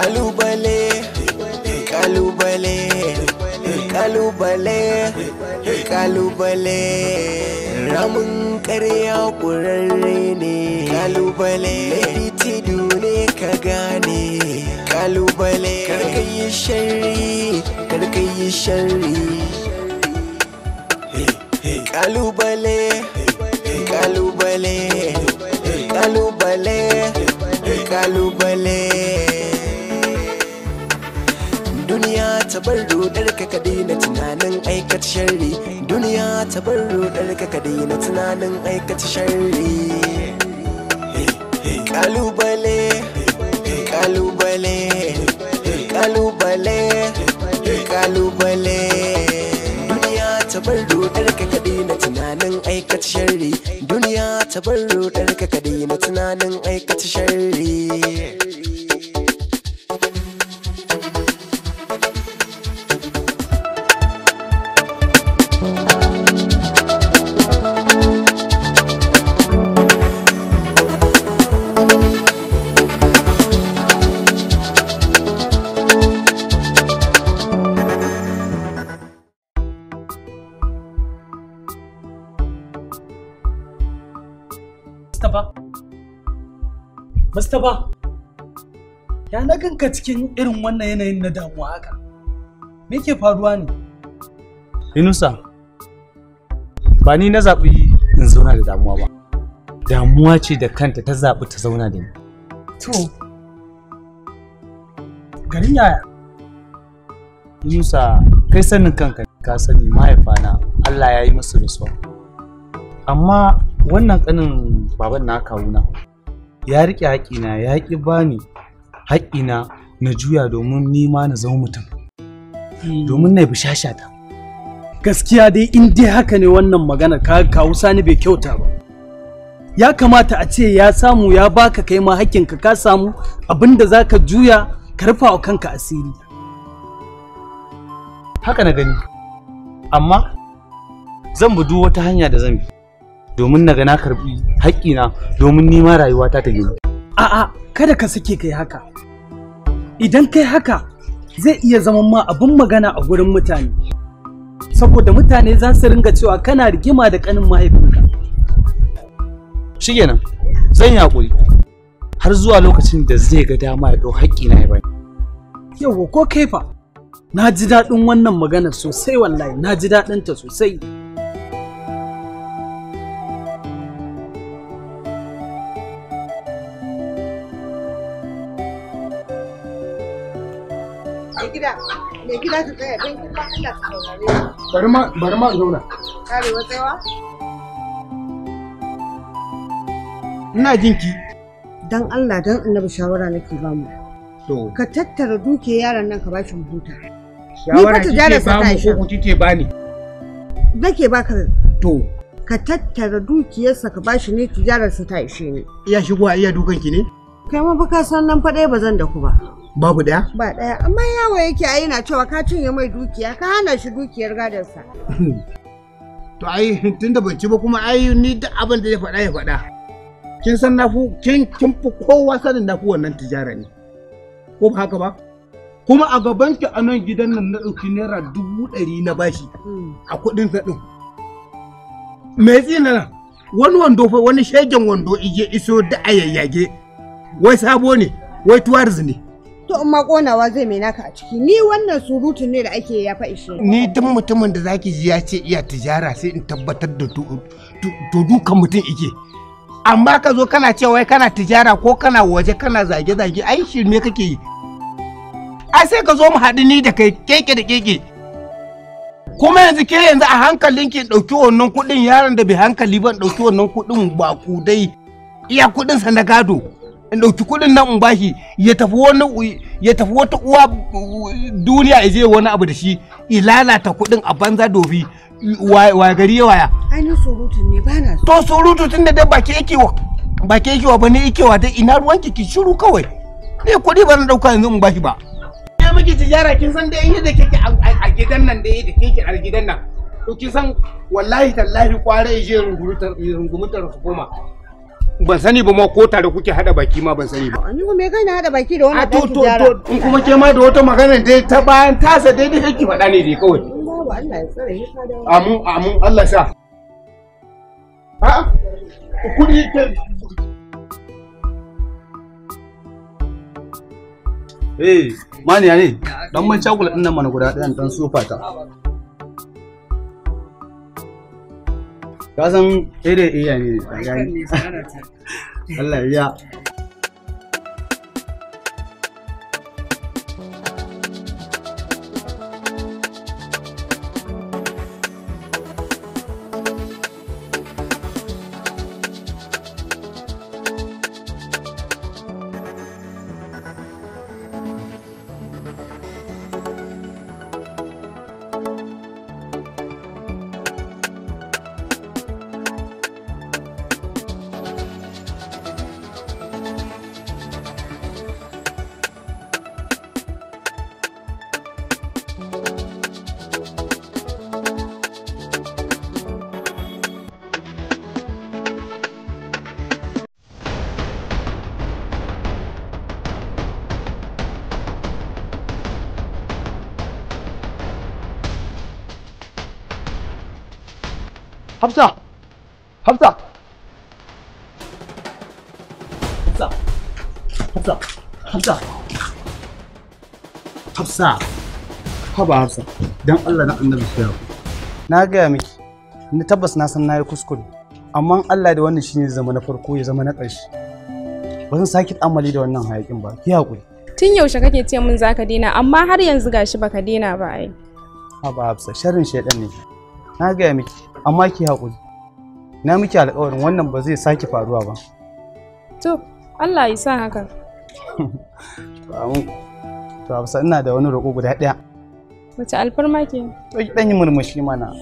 Kalubale, kalubale, kalubale, kalubale. Ramin ƙarya ƙurarre ne. Kalubale, laifi tudu ne ka gane. Kalubale, karka yi sharri, karka yi sharri. Kalubale, kalubale, kalubale, kalubale. Duniya ta bar rudar ka ka daina tunanin aikata sharri. Duniya ta bar rudar ka ka daina tunanin aikata sharri. Kalubale, kalubale, kalubale, kalubale. Duniya ta bar rudar ka ka daina tunanin aikata sharri. Duniya ta bar rudar ka ka daina tunanin aikata sharri. Mustapha, ya na ganka cikin irin wannan yanayin na damuwa haka? Me ke faruwa ne? Yunusa, ba ni na zaɓi in zauna da damuwa ba. Damuwa ce da kanta ta zaɓi ta zauna da ni. To, garin yaya? Yunusa, kai sanin kanka ka sani mahaifana Allah ya yi musu rasuwa. Amma wannan ƙanin baban na kawuna ya riƙe haƙina, ya ƙi bani haƙina na juya domin ni ma na zama mutum, domin na bishashata. Gaskiya dai in dai haka ne wannan magana ka kawu Sani bai kyauta ba. Ya kamata a ce ya samu ya baka kai ma haƙƙinka, ka samu abinda zaka juya ka rufa wa kanka asiri. Haka na gani, amma zan bi duk wata hanya da zan bi domin na ga na karbi haƙƙina, domin ni ma rayuwata ta gina. A'a, kada ka sake kai haka. Idan kai haka zai iya zama ma abin magana a gurin mutane. Saboda mutane za su ringa cewa kana rigima da ƙanin mahaifinka. Shikenan, zan yi haƙuri har zuwa lokacin da zai ga dama ya ɗau haƙƙina ya bani. Yawwa, ko kai fa? Na ji daɗin wannan maganar sosai wallahi, na ji daɗin ta sosai. Mai gida ta tsaya don girman Allah ka saurare. Bari ma zauna. Karewa tsayawa? Ina jinki. Dan Allah dan Annabi shawara nake ba mu. To. Ka tattara dukiyar yaron nan ka bashi mu huta. Shawara kike ba mu ko ku kike bani? Nake baka. To. Ka tattara dukiyarsa ka bashi ne tijararsa ta ishe ni. Iya shigowa iya dukan ki ne? Kai ma fa ka san nan fa ɗaya ba zan da ku ba. Babu ɗaya? Ba ɗaya, amma yawo yake ai yana cewa ka cinye mai dukiya, ka hana shi dukiyar gadonsa. To ai tunda ban ci ba kuma ai ni duk abin da ya faɗa ya faɗa. Kin san nafu kin fi kowa sanin nafu wannan tijara ne. Ko ba haka ba? Kuma a gaban ki a nan gidan nan na ɗauki ₦100,000 na bashi a kuɗin sa ɗin. Me tsina nan? Wani wando fa wani shegen wando ije iso da a yayyage. Wai sabo ne, wai tuwarz ne. To in ma konawa zai mai naka a ciki, ni wannan surutun ne da ake ya fa ishe. Ni duk mutumin da zaki ji ya ce iya tijara sai in tabbatar da to dukan mutum ike. Amma ka zo kana cewa wai kana tijara ko kana waje kana zage-zage ai shirme kake yi. Ai sai ka zo mu haɗu ni da kai keke da keke. Kuma yanzu ke yanzu a hankalin ki ɗauki wannan kuɗin yaron da bai hankali ba ɗauki wannan kuɗin ba ku dai iya kuɗin sa na gado. In ɗauki kuɗin nan in bashi ya tafi wani ya tafi wata uwa duniya ya je wani abu da shi ya lalata kuɗin a banza dofi wa gari ya waya. Ai ni surutun ne bana so. To surutu tun da dai baki yake wa baki yake wa bane yake wa dai ina ruwanki ki shiru kawai. Ni kuɗi ba na ɗauka yanzu in bashi ba. Ya miki tijara kin san dai yadda kike a gidan nan dai da kike a gidan nan. To kin san wallahi tallahi kware ya je rungumutar su koma. Ban sani ba ma ko tare kuke hada baki ma ban sani ba. Ni kuma me kai na hada baki da wannan dan tijara? To in kuma ke ma da wata magana dai ta bayan tasa daidai kake faɗa ne dai kawai. Babu, Allah ya tsare ni ka dawo. Amin amin, Allah sa. A'a kuɗi ke. Eh, maniya ne, dan man cakula din nan mana guda ɗayan dan sofa ta. Ka san eh da iya ne, ka gani. Allah ya. Hafsa! Hafsa! Hafsa! Hafsa! Hafsa! Hafsa! Haba Hafsa, don Allah na annabi ki. Na gaya miki, ni tabbas na san nayi kuskure, amma Allah da wannan shine zama na farko ya zama na ƙarshe. Ba zan sake amali da wannan hayakin ba, ki haƙuri. Tun yaushe kake ce min zaka daina, amma har yanzu gashi baka daina ba ai. Haba Hafsa, sharrin shaiɗan ne. Na gaya miki, amma ki haƙuri. Na miki alƙawarin wannan ba zai sake faruwa ba. To, Allah ya sa haka. To, to Hafsa, ina da wani roƙo guda ɗaya. Wace alfarma ke? To ki ɗan yi murmushi mana.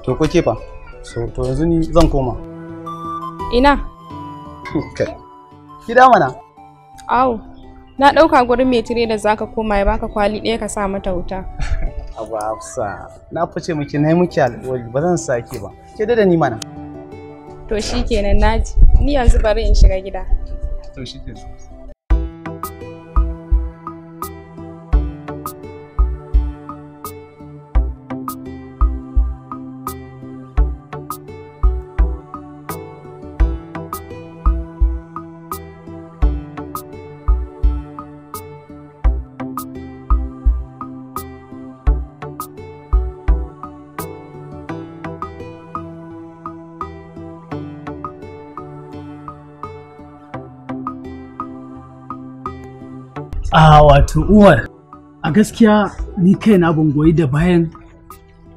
To ko ke fa? So to yanzu ni zan koma. Ina? Kai. Gida mana. Au. Na ɗauka gurin mai tire da zaka koma ya baka kwali ɗaya ka sa mata wuta. Abu Hafsa, na fice miki na yi miki alƙawari ba zan sake ba. Ke da ni mana. To shikenan naji. Ni yanzu bari in shiga gida. To shikenan. A wato Umar, a gaskiya ni kaina ban goyi da bayan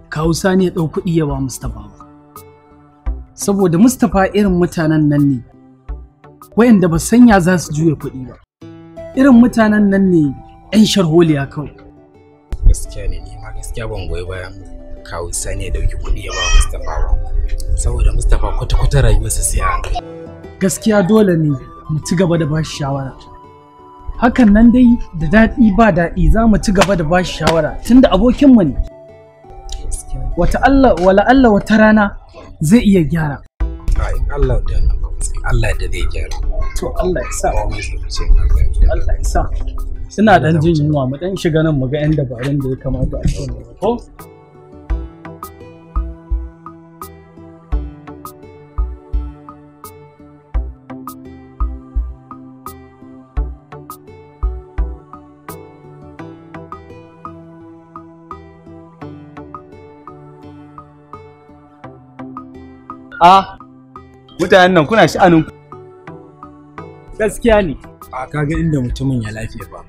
kawu Sani ya ɗau kuɗi ya ba Mustapha ba. Saboda Mustapha irin mutanen nan ne wayanda ba sanya za su juya kuɗi ba. Irin mutanen nan ne 'yan sharholiya kawai. Gaskiya ne, ni ma gaskiya ban goyi bayan kawu Sani ya ɗauki kuɗi ya ba Mustapha ba. Saboda Mustapha kwata-kwata rayuwarsa sai a hankali. Gaskiya dole ne mu ci gaba da bashi shawara. Hakan nan dai da daɗi ba daɗi za mu ci gaba da bashi shawara tunda abokinmu ne. Wata Allah wala Allah wata rana zai iya gyara. A in Allah da Allah da zai gyara. To Allah ya sa. Allah ya sa. Suna dan jin yunwa, mu dan shiga nan mu ga yan dabarun da ya kamata a cikin ko. A mutanen nan kuna sha'anin ku. Gaskiya ne. A kaga inda mutumin ya lafiya ba.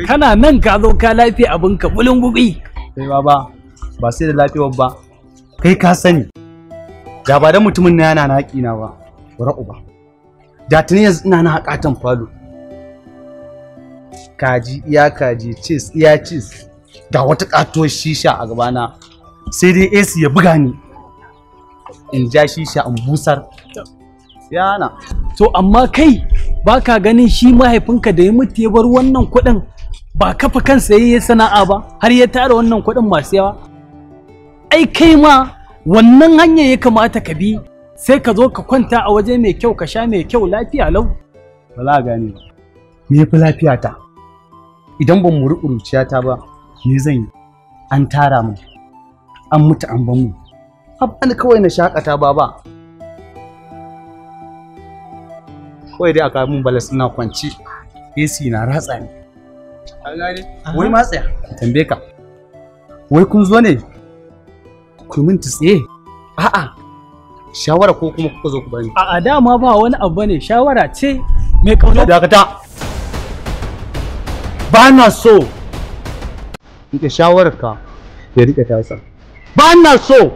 Kana nan ka zo ka lafiya abinka bulun gubi. Kai baba, ba sai da lafiyar ba. Kai ka sani. Da ba dan mutumin na yana na haƙina ba. Ra'u ba. Da tuni yanzu ina na haƙatan falo. Kaji iya kaji, cheese iya cheese. Ga wata ƙatuwar shisha a gabana. Sai dai AC ya buga ni. In ja shisha in busar. Yana. To amma kai baka ganin shi mahaifinka da ya mutu ya bar wannan kuɗin ba kafa kansa yayi sana'a ba har ya tara wannan kuɗin masu yawa. Ai kai ma Wannan hanya ya kamata ka bi, sai ka zo ka kwanta a waje mai kyau, ka sha mai kyau, lafiya lau. Ba za a gane ba. Me yafi lafiya ta? Idan ban muri ƙuruciyata ba, me zan yi? An tara mu, an mutu an ban mu. Abani kawai na shakata baba. Kawai dai aka mun balas ina kwanci, AC na ratsa ni. An gane? Wai ma tsaya, tambaye ka. Wai kun zo ne? Ku min tsiye? A'a. Shawara ko kuma kuka zo ku bani? A'a, dama ba wani abu bane, shawara ce mai kauna. Dakata. Ba na so. Rike shawararka ya rike tasa. Ba na so.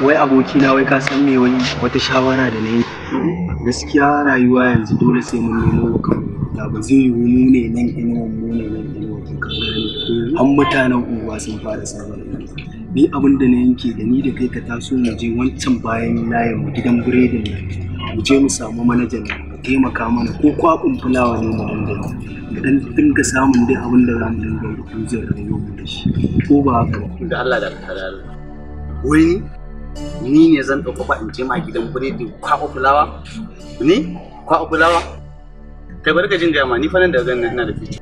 Wai abokina, wai ka san me, wai wata shawara da na yi. Gaskiya rayuwa yanzu dole sai mun nemo wa kanmu da ba zai yiwu mu ne nan inuwan mu ne nan inuwan mu, ka gane? An mutanen unguwa sun fara samun ni. Abin da na yanke da ni da kai, ka taso mu je wancan bayan layin mu, gidan biredin nan, mu je mu samu manajan nan mu taimaka mana, ko kwaɓin fulawa ne mu dinga yi, mu dan dinga samun dai abin da za mu dinga yi zai rayuwar mu da shi, ko ba haka ba? Da Allah da Allah. Wai ni ne zan ɗauka ba in je ma gidan biredi kwaɓa fulawa? Ni? Kwaɓa fulawa? Kai, bari ka jin gaya ma, ni fa nan da ganin ina da fiti.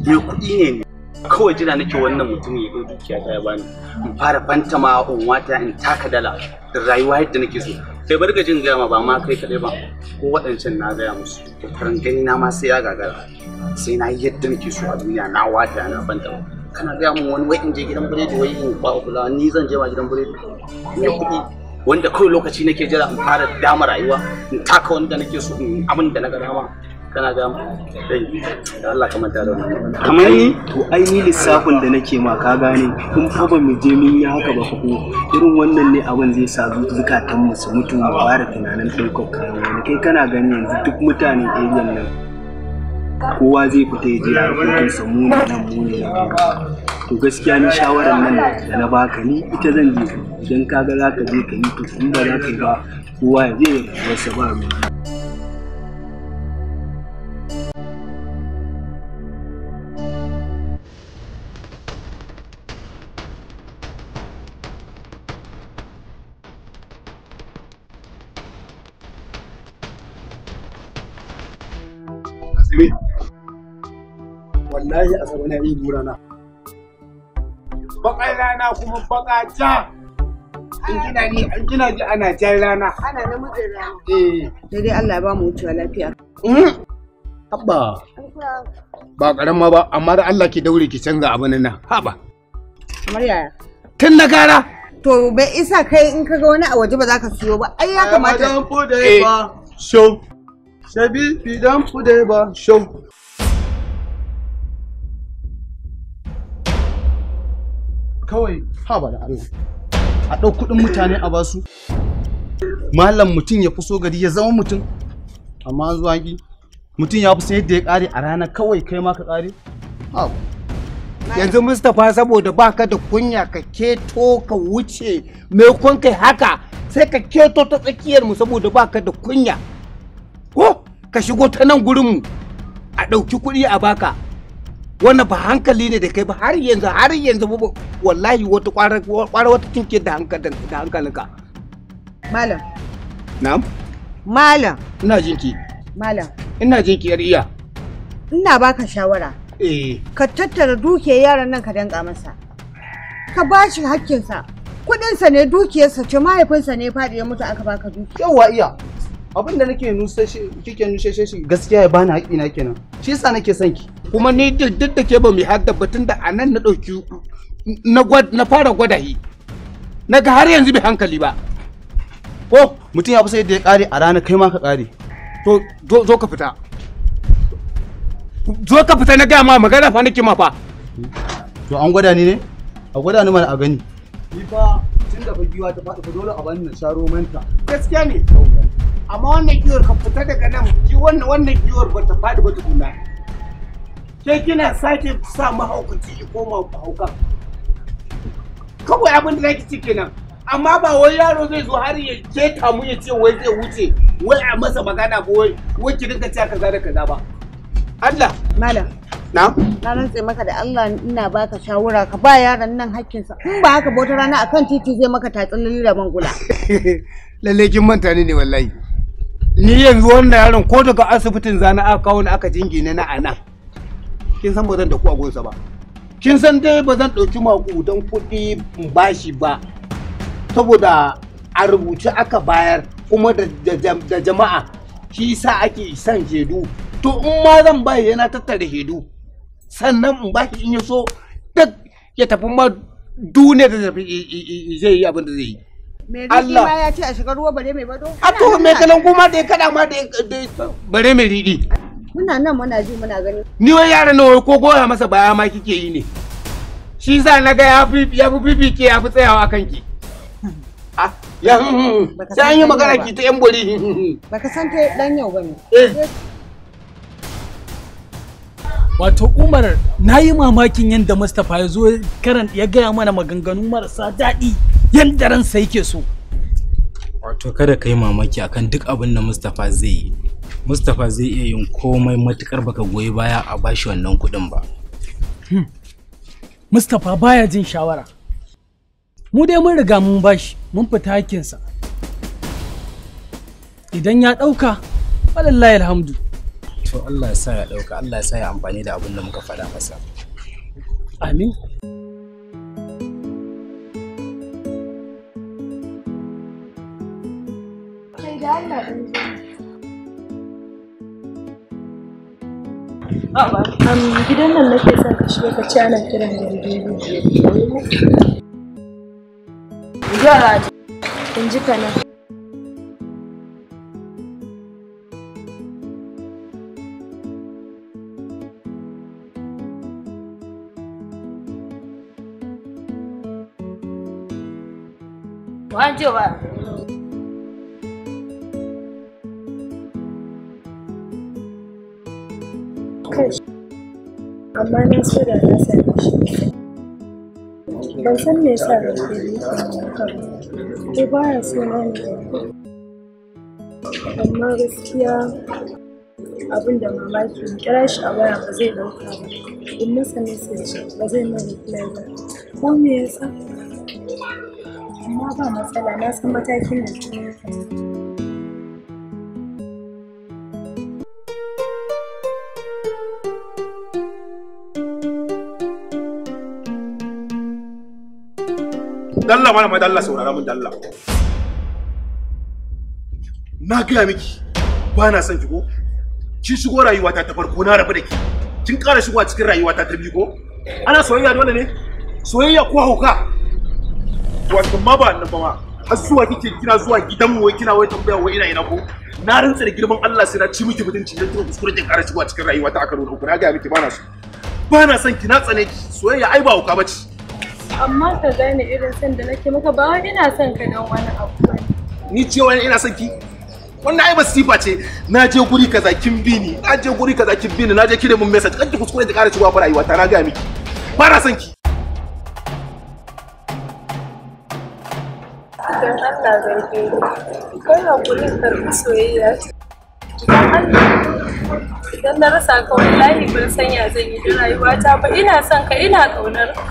Me kuɗi ne ni. Kawai jira nake wannan mutumin ya ɗau dukiya ta ya bani. In fara fantama in wata in taka dala da rayuwa yadda nake so. Kai, bari ka jin gaya ma, ba ma kai kaɗai ba. Ko waɗancan na gaya musu. Karan gani na ma sai ya gagara. Sai na yi yadda nake so a duniya, na wata na fantama. Kana gaya min wani wai in je gidan biredi, wai in kwaɓa fulawa, ni zan je ma gidan biredi? Mai kuɗi wanda kawai lokaci nake jira in fara dama rayuwa, in taka wanda nake so, in abin da na ga dama, kana ga dai da Allah ka manta da wannan. Kamar ni to, ai ni lissafin da nake ma, ka gane, in fa ba mu je mun yi haka ba, ko irin wannan ne abin zai sa zukatan mu su mutu, mu fara tunanin ɗaukar kayan wani. Kai kana gani yanzu duk mutanen area nan kowa zai fita ya je harkokinsa, mu ne nan, mu ne nan. To gaskiya ni shawarar nan da na baka, ni ita zan je. Idan ka ga za ka je ka yi, to in ba za ka yi ba, kowa ya je ya rayuwarsa, ba ruwa. Asabe. Wallahi Asabe na yi burana. Bakar rana kuma baka ja. In kina ni, in kina ji ana jan rana. Ana namijin rana. Eh. Sai dai Allah ya ba mu wucewa lafiya. Haba. Ba karama ba, amma da Allah ki daure ki canza abin nan. Haba. Kamar yaya? Tun na gara. To bai isa kai in kaga wani a waje ba za ka siyo ba. Ai ya kamata. Eh. Show. Shebi bidan fude ba show. Kawai haba da Allah. A ɗau kuɗin mutane a basu. Malam, mutum ya fi so gari ya zama mutum. Amma an zuwa ki. Mutum ya fi san yadda ya ƙare a rana, kawai kai ma ka ƙare. Haba. Yanzu Mustapha, saboda baka da kunya, ka keto ka wuce, maimakon kai haka sai ka keto ta tsakiyar mu, saboda baka da kunya. Ko ka shigo ta nan gurin mu a ɗauki kuɗi a baka. Wannan ba hankali ne da kai ba. Har yanzu, har yanzu wallahi wata kwara kwara wata tinke da hankalin da hankalinka. Malam. Na'am. Malam. Ina jinki. Malam. Ina jinki, yar iya. Ina baka shawara. Eh. Ka tattara dukiyar yaron nan ka danka masa. Ka ba shi hakkinsa. Kuɗinsa ne, dukiyarsa ce, mahaifinsa ne faɗi ya mutu aka baka dukiya. Yawwa iya. Abin da nake nushe shi, kike nushe shi, gaskiya ya bani haƙƙina kenan. Shi yasa nake son ki. Kuma ni duk da ke ba mu hadda batun da a nan na ɗauki na na fara gwada hi. Na ga har yanzu bai hankali ba. Ko mutum ya fi sai da ya ƙare a rana, kai ma ka ƙare. To zo, zo ka fita. Zo ka fita na gaya ma, magana fa nake ma fa. To an gwada ni ne? A gwada ni mana a gani. Ni fa tun da giwa ta faɗi fa dole a bani na sha romanta. Gaskiya ne. Amma wannan giwar ka fita daga nan, ki wannan giwar ba ta faɗi ba tukuna. Ke kina sake sa mahaukaci ya koma hauka. Kawai abin da zaki ci kenan. Amma ba wai yaro zai zo har ya keta mu ya ce wai zai wuce, wai a masa magana ba wai ki dinga cewa kaza da kaza ba. Allah. Malam. Na? Na rantse maka da Allah ina baka shawara ka ba yaron nan hakkinsa. In ba haka ba wata rana akan titi zai maka tatsin da mangula. Lalle kin manta ni ne wallahi. Ni yanzu wannan yaron ko daga asibitin zana aka kawo ni aka jingine na anan. Kin san ba zan da ku a gonsa ba. Kin san dai ba zan ɗauki maƙudan kuɗi in bashi ba. Saboda a rubuce aka bayar kuma da jama'a shi sa ake son shaidu. To in ma zan bai yana tattara shaidu. Sannan in bashi in ya so duk ya tafi ma duniya ta tafi zai yi abin da zai yi. Mai riɗi ma ya ce a shiga ruwa bare mai bado? A to mai kalan kuma da ya kaɗa ma da bare mai riɗi. Muna nan muna ji muna gani. Ni wai yaran nan wai ko goya masa baya ma kike yi ne. Shi sa na ga ya fi fifike ya fi tsayawa akan ki. Ah, ya sai an yi magana ki ta yan bori. Baka san ta dan yau bane. Wato Umar, na yi mamakin yadda Mustapha ya zo karan ya gaya mana maganganu marasa daɗi yadda ransa yake so. Wato kada ka yi mamaki akan duk abin da Mustapha zai yi. Mustapha zai iya yin komai matukar baka goyi baya a bashi wannan kuɗin ba. Mustapha baya jin shawara. Mu dai mun riga mun bashi, mun fita hakkinsa. Idan ya ɗauka, walillahi alhamdu. To Allah ya sa ya ɗauka, Allah ya sa ya amfani da abin da muka faɗa masa. Amin. Kai da Allah ɗan zo. Gidan nan nake son ka shiga ka ci ana kiran da bibi. Yara, in ji ka nan. Kai, amma na so da na same shi. Ban san me yasa da ke yi haka ba. Ko baya so na ne. Amma gaskiya abin da mamaki in kira shi a waya ba zai ɗauka ba. In masa message ba zai min reply ba. Ko me yasa? Amma ba matsala, na san matakin da ke ɗauka. Dalla malama, dalla saurara mun dalla. Na gaya miki ba na son ki ko? Kin shigo rayuwata ta farko na rabu da ki. Kin ƙara shigowa cikin rayuwata ta biyu ko? Ana soyayya dole ne? Soyayya ko hauka? Wato ma ba nan ba ma. Har zuwa kike kina zuwa gidan mu wai kina wai tambaya wai ina ina ko? Na rantsa da girman Allah sai na ci miki mutunci dan kika kuskure kin ƙara shigowa cikin rayuwata aka nuna uku. Na gaya miki ba na so. Ba na son ki, na tsane ki. Soyayya ai ba hauka bace. Amma ka gane irin son da nake maka ba wai ina son ka dan wani abu bane. Ni ce wani ina son ki? Wannan ai masifa ce. Na je guri kaza kin bi ni, na je guri kaza kin bi ni, na je kire mun message. Kan ki kuskure ki ƙara shigowa fa rayuwata, na gaya miki. Ba na son ki. Dan Allah garbe ni. Kai hakuri karɓi soyayya. Dan Allah. Idan na rasa ka wallahi ban san ya zan yi da rayuwata ba. Ina son ka, ina ƙaunar ka.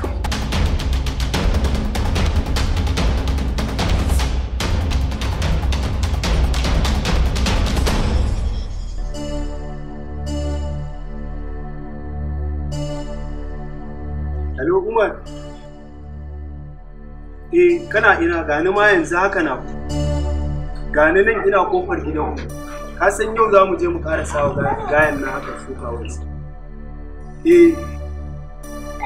Hello Umar. Eh, kana ina gani ma yanzu haka na. Gani nan ina kofar gidanku. Ka san yau za mu je mu ƙarasa wa gayan na haka shuka wasu. Eh,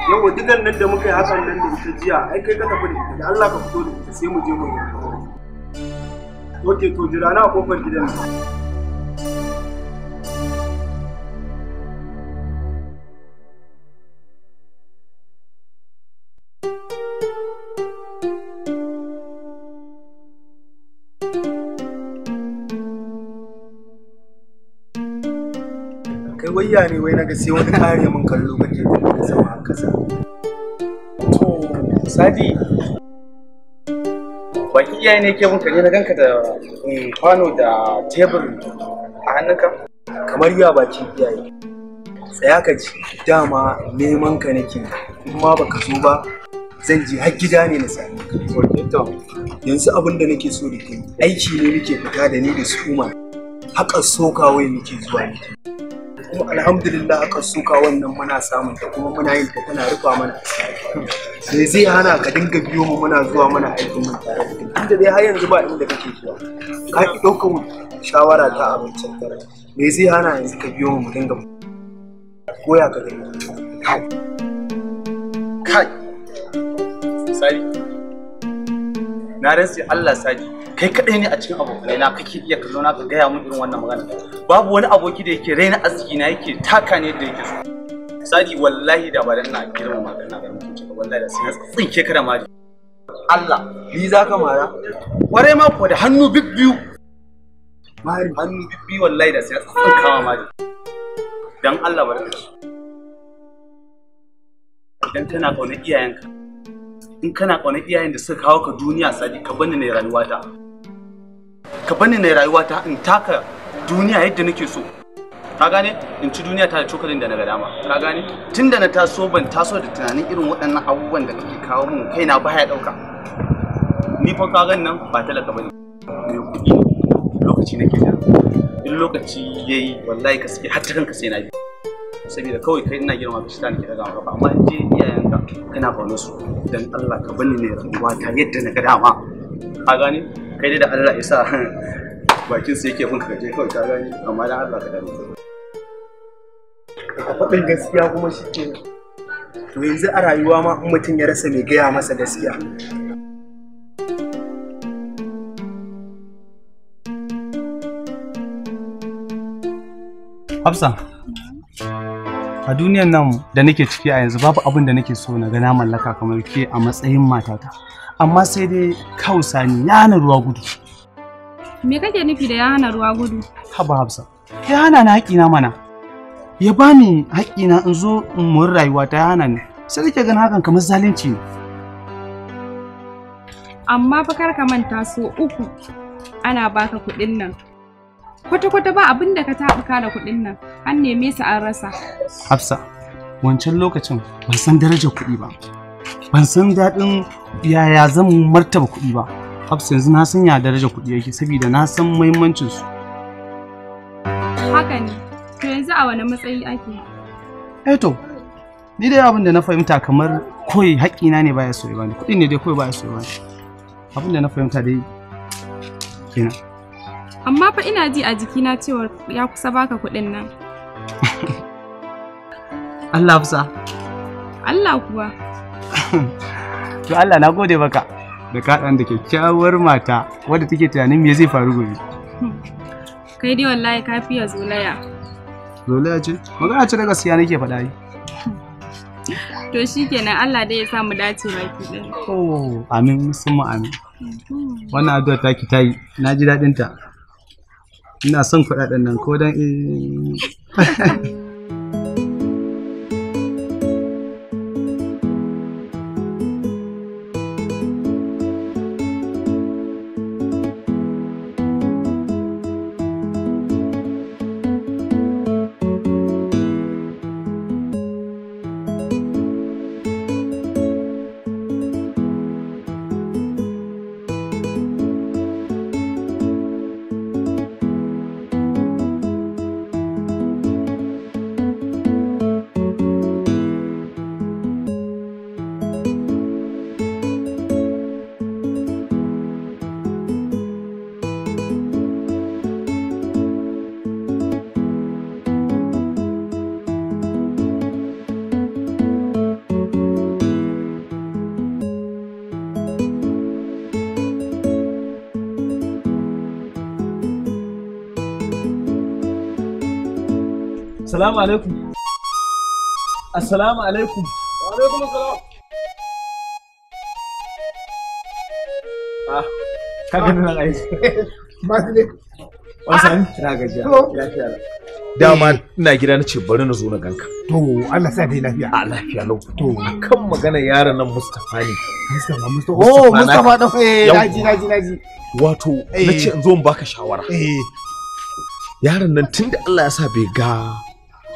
yau digan nan da muka yi hakan nan da ita jiya, ai kai ka tafi da ita, da Allah ka fito da ita sai mu je mu yi. Ok, to jira na a kofar gidan nan. wayya ne wai naga sai wani kare mun kallo kake da sama a kasa. To Sadi, baki iyaye ne ke bunka ne na ganka da kwano da tebur a hannunka? Kamar ya baki iyaye. Tsaya ka ji, dama neman ka nake, kuma baka zo ba zan je har gida ne na same ka. Yanzu abin da nake so da kai, aiki ne muke fita da ni da su Umar. Haƙar soka wai muke zuwa ne. Kuma alhamdulillah haƙar soka wannan muna samun ta kuma muna yin ta tana rufa mana asiri. Me zai hana ka dinga biyo mu muna zuwa muna aikin mun tare da kai? Tunda dai har yanzu ba inda kake zuwa. Ka ki ɗaukar shawara ta abincin tare. Me zai hana yanzu ka biyo mu mu dinga koya ka gani? Kai! Sadi, na rantse Allah Sadi, kai kaɗai ne a cikin abokanai na kake iya kallo na ka gaya mun irin wannan magana. Babu wani aboki da yake raina arziki na yake taka ne yadda yake so. Sadi wallahi da ba dan na girma magana ga mutunci ka wallahi da sai na tsinke ka da mari. Allah, ni za ka mara? Kwarai ma kuwa da hannu bibbiyu. Mari. Hannu bibbiyu wallahi da sai na tsinkawa mari. Dan Allah barka shi. Idan kana ƙaunar iyayenka, in kana ƙaunar iyayen da suka kawo ka duniya Sadi, ka bani ne rayuwata. Ka bani ne rayuwata in taka duniya yadda nake so. Ka gane? In ci duniya ta da cokalin da na ga dama. Ka gane? Tunda na taso ban taso da tunanin irin waɗannan abubuwan da kake kawo min kaina baya ɗauka. Ni fa ka gan nan ba talaka bane. Mai kuɗi lokaci nake jira. In lokaci yayi wallahi ka sake har ta kanka sai na bi. Saboda kawai kai ina girma ka shi ta nake daga maka amma in je iyayenka kana ƙaunar su dan Allah ka bani ne rayuwa ta yadda na ga dama. Ka gane? Kai dai da Allah ya sa bakin su yake bin ka je kawai ka gane amma dan Allah ka dame. Ka faɗin gaskiya kuma shi ke. To yanzu a rayuwa ma in mutum ya rasa mai gaya masa gaskiya. Hafsa, a duniyan nan da nake ciki a yanzu babu abin da nake so na ga na mallaka kamar ke a matsayin matata. Amma sai dai kawu Sani ya hana ruwa gudu. Me kake nufi da ya hana ruwa gudu? Haba Hafsa, ya hana ni haƙƙina mana. Ya bani haƙƙina in zo in mori rayuwata ya hana ni. Sai nake ganin hakan kamar zalunci ne. Amma fa kar ka manta so uku ana baka kuɗin nan. Kwata-kwata ba abin da ka taɓuka da kuɗin nan, an neme su an rasa. Hafsa, wancan lokacin ban san darajar kuɗi ba. Ban san daɗin yaya zan martaba kuɗi ba. Hafsa yanzu na san ya darajar kuɗi yake saboda na san muhimmancin su. Haka ne, to yanzu a wani matsayi ake? Eh to, ni dai abin da na fahimta kamar koyi haƙƙina ne baya so ya bani, kuɗi ne dai koyi baya so ya bani. Abin da na fahimta dai kenan. Amma fa ina ji a jikina cewa ya kusa baka kuɗin nan. Allah Hafsa. Allah kuwa. To Allah na gode maka da ka ɗan da kyakkyawar mata wadda take tunanin me zai faru gobe. Kai dai wallahi ka fiye zolaya. Zolaya ce? Magana ce da gaskiya nake faɗa yi. To shikenan Allah dai ya sa mu dace baki ɗaya. Oh, amin musamman amin. Wannan addu'a taki tayi, na ji daɗin ta. Ina son kuɗaɗen nan ko dan Assalamu alaikum. Assalamu alaikum. Wa alaikum assalam. Ah, ka gani nan ai. Masu ne. Wasan? Na gajiya. To. Lafiya. Dama ina gida nace bari na zo na ganka. To Allah sa dai lafiya. A lafiya lau. To akan magana yaron nan Mustafa ne. Mustafa. Oh Mustafa da naji naji. Wato nace in zo in baka shawara. Yaron nan tunda Allah ya sa bai ga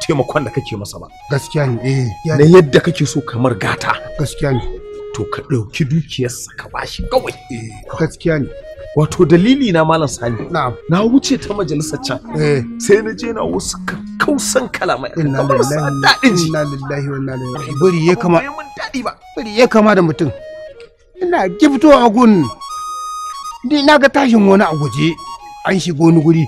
taimakon da kake masa ba. Gaskiya ne. Na yadda kake so kamar gata. Gaskiya ne. To ka ɗauki dukiyarsa ka bashi kawai. Gaskiya ne. Wato dalili na Malam Sani. Na'am. Na wuce ta majalisar can. Sai na je na wasu kausan kalamai. Inna lillahi inna lillahi wa inna ilaihi raji'un. Bari ya kama. Bari ya kama da mutum. Ina gifto a gun. Ni na ga tashin wani a guje an shigo wani guri.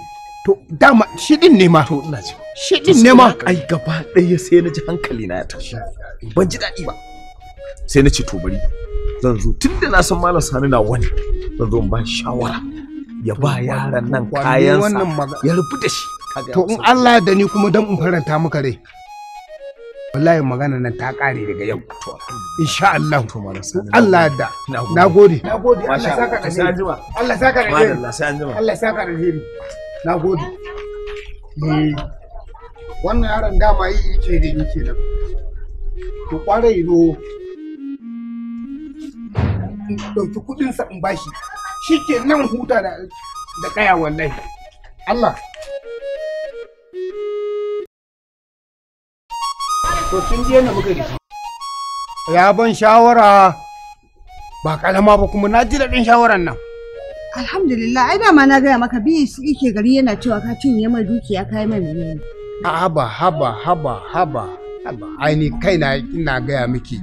To dama shi din ne ma. To ina ji. Shi din ne ma. Ai gaba ɗaya sai na ji hankali na ya tashi. Ban ji daɗi ba. Sai na ce to bari zan zo tunda na san Malam Sani na wani zan zo in ba shawara ya ba yaran nan kayansa ya rubu da shi. To in Allah da ni kuma dan in faranta maka rai. Wallahi magana nan ta kare daga yau. To insha Allah. To Malam Sani. Allah da. Nagode. Nagode. Allah saka da alheri. Allah saka da alheri. Madalla sai an jima. Allah saka da alheri. Nagode. Wannan yaron dama yi yake da ni kenan. To kware ido ɗauki kuɗinsa in bashi shi ke nan huta da kaya wallahi Allah to kin je na muka dashi ya ban shawara ba kalama ba kuma na ji daɗin shawaran nan. Alhamdulillah ai dama na gaya maka bi su yake gari yana cewa ka cinye mai dukiya kai mai menene. Haba haba haba haba haba ai ni kaina ina gaya miki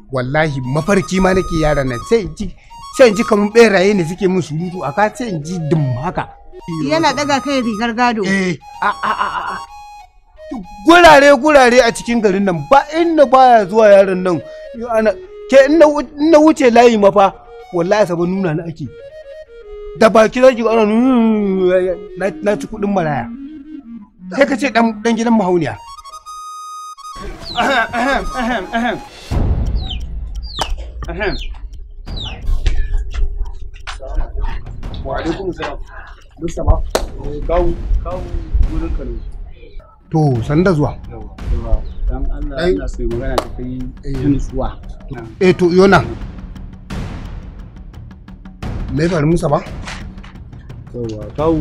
wallahi mafarki ma nake yaran nan sai in ji kamar beraye ne suke min surutu aka sai in ji dum haka. Yana daga kai rigar gado. Eh a a a a gurare a cikin garin nan ba inda baya zuwa yaron nan ana ke in na wuce layi ma fa wallahi sabon nuna na ake da baki zaki ana na ci kudin maraya sai ka ce dan gidan mahauniya. Ahem ahem ahem ahem. Wa alaikum salam. Mustapha, kawo kawo gurin ka ne. To sanda zuwa. Dan Allah ina so magana ta kai nutsuwa. Eh to yona. Me ya faru Mustapha? Yawwa kawo.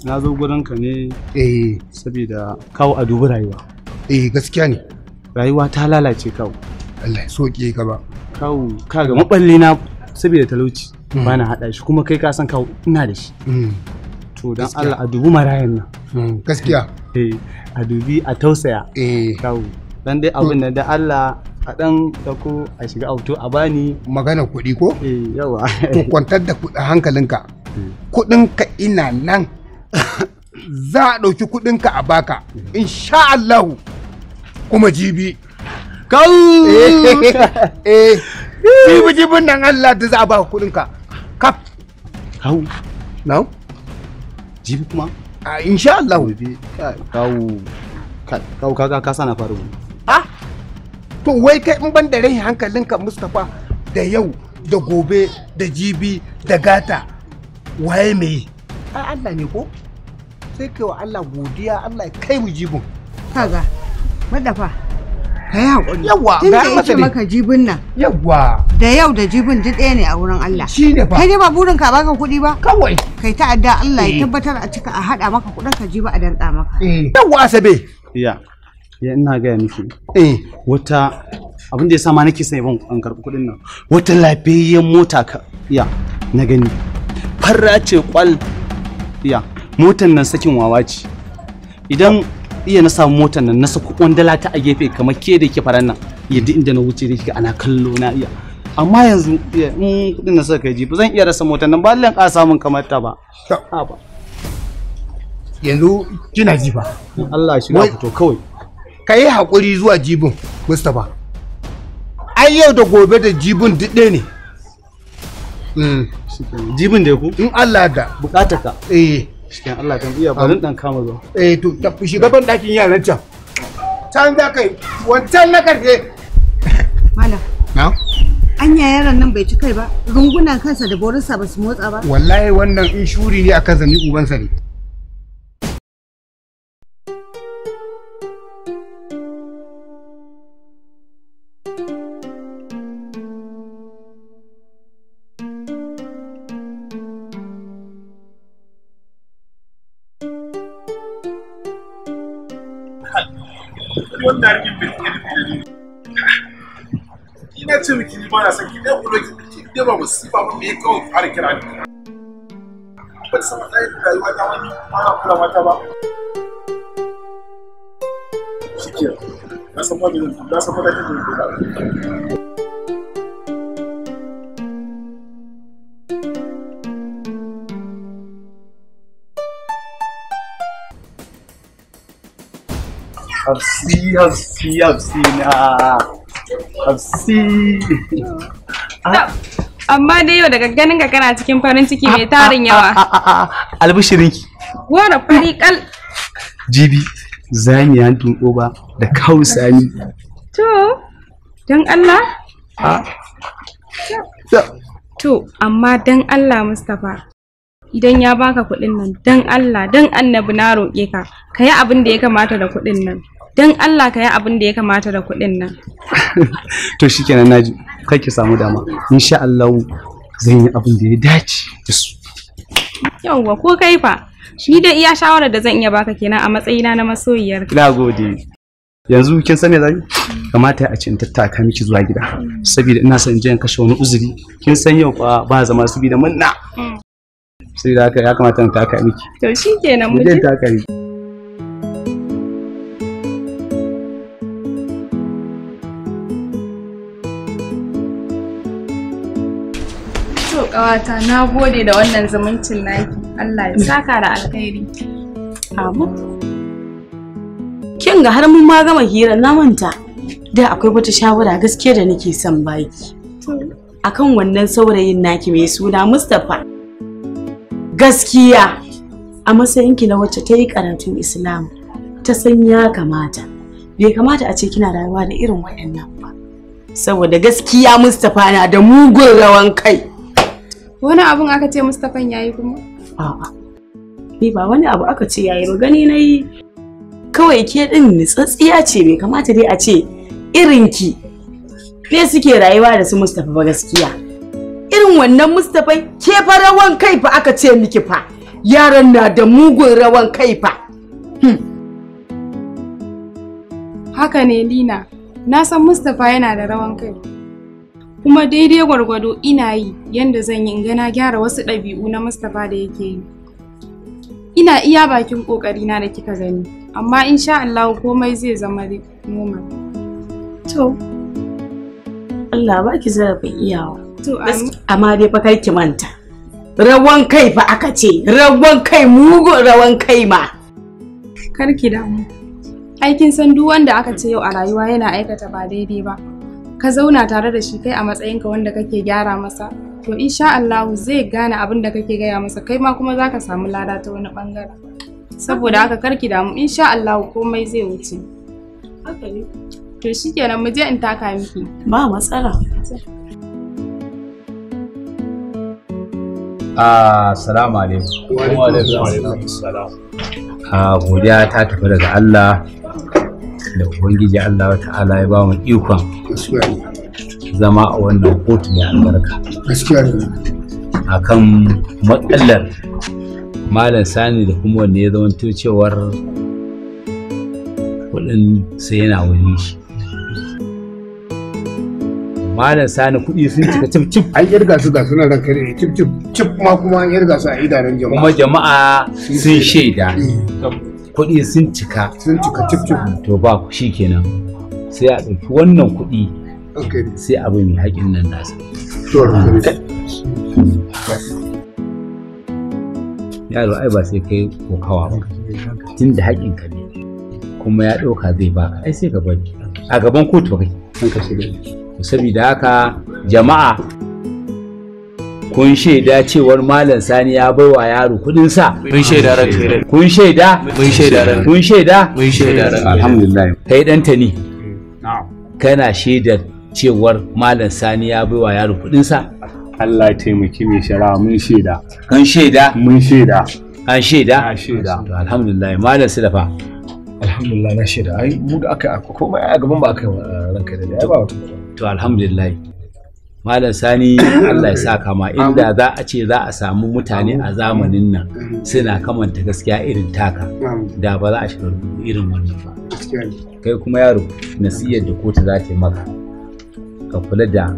Na zo gurin ka ne. Eh. Saboda kawo a dubi rayuwa. Eh gaskiya ne. Rayuwa ta lalace kawo. Allah ya soke ka ba. Kawo kaga maballi na saboda talauci bana hada shi kuma kai ka san kawo ina da shi. To dan Allah a dubi marayan nan. Gaskiya. Eh a dubi a tausaya. Eh. Kawo dan dai abin nan da Allah a dan dako a shiga auto a bani. Magana kuɗi ko? Eh yawa. To kwantar da hankalinka. Kuɗinka ina nan. Za a ɗauki kuɗinka a baka. Insha Allahu. Kuma jibi. Kawo. Eh. Jibi jibin nan Allah da za a baka kuɗinka. Kaf. Kawo. Na'am. Jibi kuma? A insha Allah. Kawo kawo kaga ka sana faru. Ah. To wai kai in ban da rai hankalinka Mustapha da yau da gobe da jibi da gata waye mai? Ai Allah ne ko? Sai kai wa Allah godiya Allah ya kai mu jibin. Kaga madafa kai hakuri. Yawwa tun da yake maka jibin nan. Yawwa. Da yau da jibin duk ɗaya ne a wurin Allah. Shi ne fa. Kai dai ba burin ka baka kuɗi ba? Kawai. Kai ta adda Allah ya tabbatar a cika a haɗa maka kuɗin ka jibi a danƙa maka. Yawwa Asabe. Ya. Ya ina gaya miki. Eh. Wata abin da ya sa ma nake son ban an karɓi kuɗin nan. Wata lafiyayyen mota ka ya na gani. Farra ce kwal. Ya motan nan sakin wawa ce. Idan iya na samu motar nan na sako kwandala ta a gefe kamar ke da ke faran nan yadda inda na wuce da kika ana kallo na iya amma yanzu iya in kudin na saka ji ba zan iya rasa motar nan ba lallai ƙara samun kamar ta ba ba yanzu kina ji fa Allah shi na fito kawai kai hakuri zuwa jibin Mustapha ai yau da gobe da jibin duk ɗaya ne jibin da ku in Allah da bukatar ka eh cikin Allah kan iya barin dan kama zuwa. Eh to tafi shiga ban dakin yaran can. Can za kai wancan na karshe. Malam. Na? Anya yaran nan bai ci kai ba. Rungunan kansa da borinsa ba su motsa ba. Wallahi wannan in shuri ne akan zani ubansa ne. Wannan yarinyar bai take nufi da ni. Ina ce miki ni ba na son ki dai kulo ki dai ba musiba ba me kawai fara kira ni. Ban san matsayin rayuwa ta wani ba na kula mata ba. Shikenan. Na san ba na san matakin da zan ɗauka. Hafsi, Hafsi, Hafsi na. Hafsi. Amma dai yau daga ganin ka kana cikin farin ciki mai tarin yawa. Albishirinki. Gora fari kal. Jibi, za mu yi hantun oba da kawu Sani. To, don Allah? To, amma don Allah Mustapha. Idan ya baka kuɗin nan, don Allah, don annabi na roƙe ka, ka yi abin da ya kamata da kuɗin nan. Don Allah ka yi abin da ya kamata da kuɗin nan. To shikenan naji, kai ki samu dama. Insha Allah zan yi abin da ya dace da su. Yauwa ko kai fa, ni da iya shawarar da zan iya baka kenan a matsayina na masoyiyar. Na gode. Yanzu kin san me zan yi? Kamata a ce in tattaka miki zuwa gida, saboda ina son je in kashe wani uzuri. Kin san yau fa ba zama saboda munna. Saboda haka ya kamata in taka miki. To shikenan mu je taka miki. To ƙawata na gode da wannan zumuncin naki. Allah ya saka da alkhairi. Amin. Kin ga har mun ma gama hira na manta. Da akwai wata shawara gaskiya da nake son baki. Akan wannan saurayin naki mai suna Mustapha. Gaskiya a matsayinki na wacce ta yi karatun Islam ta san ya kamata. Bai kamata a ce kina rayuwa da irin waɗannan ba. Saboda gaskiya Mustapha na da mugun rawan kai. Wani abun aka ce Mustapha yayi kuma? A'a. Ni ba wani abu aka ce yayi ba, gani nayi kawai ke din nitsatsiya ce, bai kamata dai a ce irinki ne suke rayuwa da su Mustapha ba gaskiya. Irin wannan Mustapha ke fa rawan kai fa aka ce miki fa. Yaran na da mugun rawan kai fa. Haka ne Lina, na san Mustapha yana da rawan kai. Kuma daidai gwargwado ina yi yanda zan yi in ga na gyara wasu ɗabi'u na Mustapha da yake yi. Ina iya bakin ƙoƙarina da kika gani, amma insha Allah komai zai zama normal. To, Allah ba ki zarafin iyawa. To, amma dai fa kar ki manta. Rawan kai fa aka ce, rawan kai mugun rawan kai ma. Kar ki damu. Ai kin san duk wanda aka ce yau a rayuwa yana aikata ba daidai ba. Ka zauna tare da shi kai a matsayinka wanda kake gyara masa, to insha Allah zai gane abin da kake gaya masa, kai ma kuma zaka samu lada ta wani bangaren. Saboda haka karki damu, insha Allah komai zai wuce. Haka ne. To shikenan mu je in taka miki. Ba matsala. Assalamu alaikum. Wa alaikum assalam. Godiya ta tafi daga Allah da Ubangiji Allah ta'ala ya ba mu ikon zama a wannan kotu mai albarka. Akan matsalar Malam Sani da kuma wanne ya zamanto cewar kuɗin sai yana wani shi. Malam Sani kuɗi sun cika cif cif. An kirga su ga sunan ranka ne cif cif cif ma kuma an kirga su a idanun jama'a. Kuma jama'a sun shaida. Kuɗi sun cika. Sun cika cif cif. To ba shi kenan. Sai a ɗauki wannan kuɗi. Sai a bai mai haƙin nan nasa. Yaro ai ba sai kai kokawa ba. Tun da haƙinka ne. Kuma ya ɗauka zai baka ai sai ka bari. A gaban kotu ba kai. Saboda haka jama'a kun shaida cewar Malam Sani ya baiwa yaro kudin sa. Mun shaida ranka. Kun shaida? Mun shaida ranka. Kun shaida? Mun shaida ranka. Alhamdulillah. Kai danta ne. Kana shaidar cewar Malam Sani ya baiwa yaro kudin sa? Allah ya taimaki mai shari'a, mun shaida. Kun shaida? Mun shaida. An shaida? An shaida. To alhamdulillah. Malam Sulafa. Alhamdulillah na shaida. Ai mu da aka komai a gaban ba aka ranka da ai ba wata. To alhamdulillah. Malam Sani, Allah ya saka ma, inda za a ce za a samu mutane a zamanin nan suna kamanta gaskiya irin taka, da ba za a shiga irin wannan ba. Kai kuma yaro, nasiyar da kotu za ta yi maka, ka kula da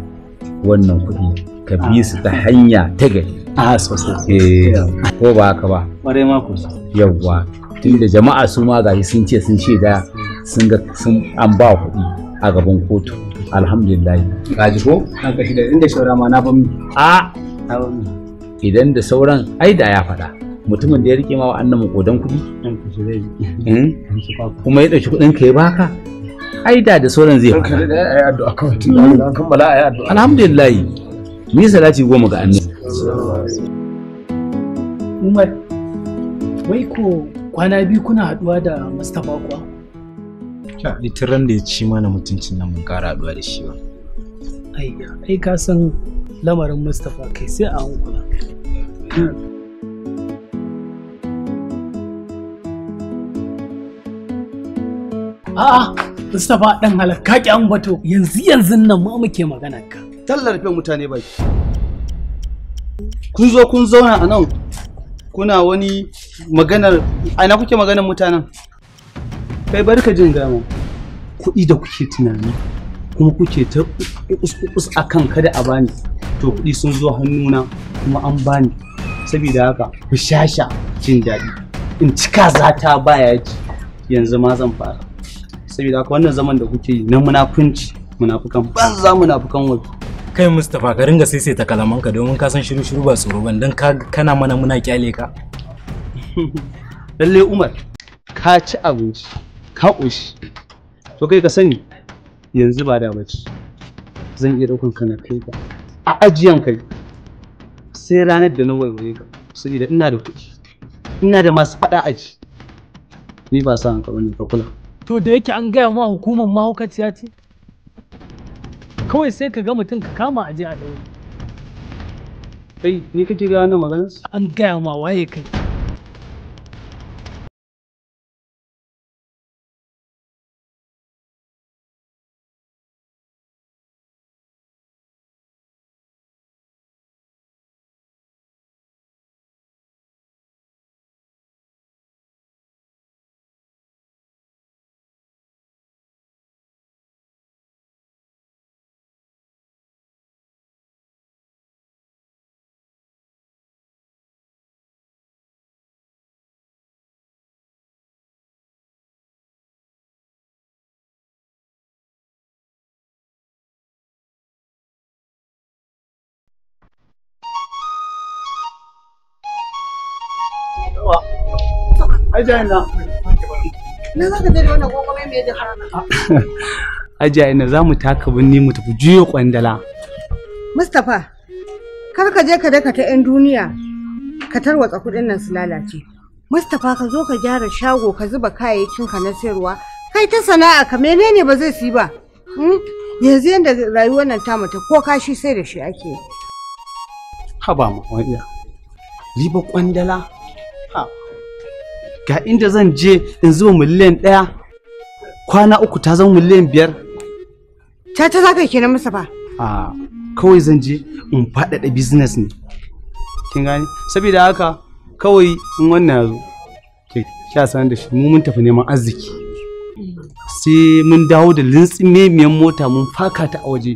wannan kuɗi, ka bi su ta hanya ta gari. A sosai. Ko ba haka ba? Ƙwarai ma ko. Yawwa, tunda jama'a su ma gashi sun ce sun shaida sun ga sun an ba kuɗi a gaban kotu. Alhamdulillah. Ka ji ko? An kashi da inda shaura ma na ban. A idan da sauran ai da ya faɗa. Mutumin da ya rike ma wa'annan makodan kuɗi. Kuma ya ɗauki kuɗin ka ya baka. Ai da sauran zai faɗa. Alhamdulillah. Ni salati 10 ga annabi. Umar, wai ko kwana biyu kuna haɗuwa da Mustapha kuwa? Ran da ya ci mana mutuncin nan mun ƙara haɗuwa da shi ba. Ai ka san lamarin Mustapha kai sai a hankula. A'a, Mustapha ɗan halakka ki an bato yanzu nan ma muke magana ka. Tallafe mutane baki. Kun zo kun zauna a nan kuna wani maganar, aina kuke maganar mutanen? Kai barka jin gama kuɗi da kuke tunani kuma kuke ta kus akan kada a bani, to kuɗi sun zo hannuna kuma an bani, saboda haka ku shasha jin daɗi in cika zata baya ji yanzu ma zan fara, saboda haka wannan zaman da kuke yi na munafunci, munafukan banza, munafukan wabi. Kai Mustapha, ka ringa saisaita kalamanka domin ka san shiru shiru ba tsoro ban, dan kana mana muna kyale ka. Lalle Umar, ka ci abinci ka ƙoshi, to kai ka sani yanzu ba da bace zan iya ɗaukan ka na kai ka a ajiyan kai sai ranar da na waiwaye ka, saboda ina da kuɗi, ina da masu faɗa aji, ni ba sa hanka bane, ka kula. To da yake an gaya ma hukumar mahaukaciya ce, kawai sai ka ga mutum ka kama aje a ɗaure. Kai ni kake ga wannan maganar? An gaya ma waye kai. Na za ka je da wannan gwangwame mai jaka? Hajiya ina za mu taka binni mu tafi juyo kwandala. Mustapha, kar ka je ka daka ta 'yan duniya ka tarwatsa kuɗin nan su lalace. Mustapha, ka zo ka gyara shago ka zuba kayayyakin ka na sayarwa. Kai ta sana'a ka menene ba zai su yi ba. Yanzu yanda rayuwar nan ta mace ko kashi sai da shi ake. Haba ma wani riba kwandala. Ha. Ga inda zan je in zuba miliyan 1, kwana 3 ta zama miliyan 5. Ta za ka kenan Mustapha? A kawai zan je in faɗaɗa business ne. Kin gane? Saboda haka kawai in wannan ya zo, ki kya sanar da shi mu mun tafi neman arziki. Sai mun dawo da lintsimemiyar mota mun faka ta a waje.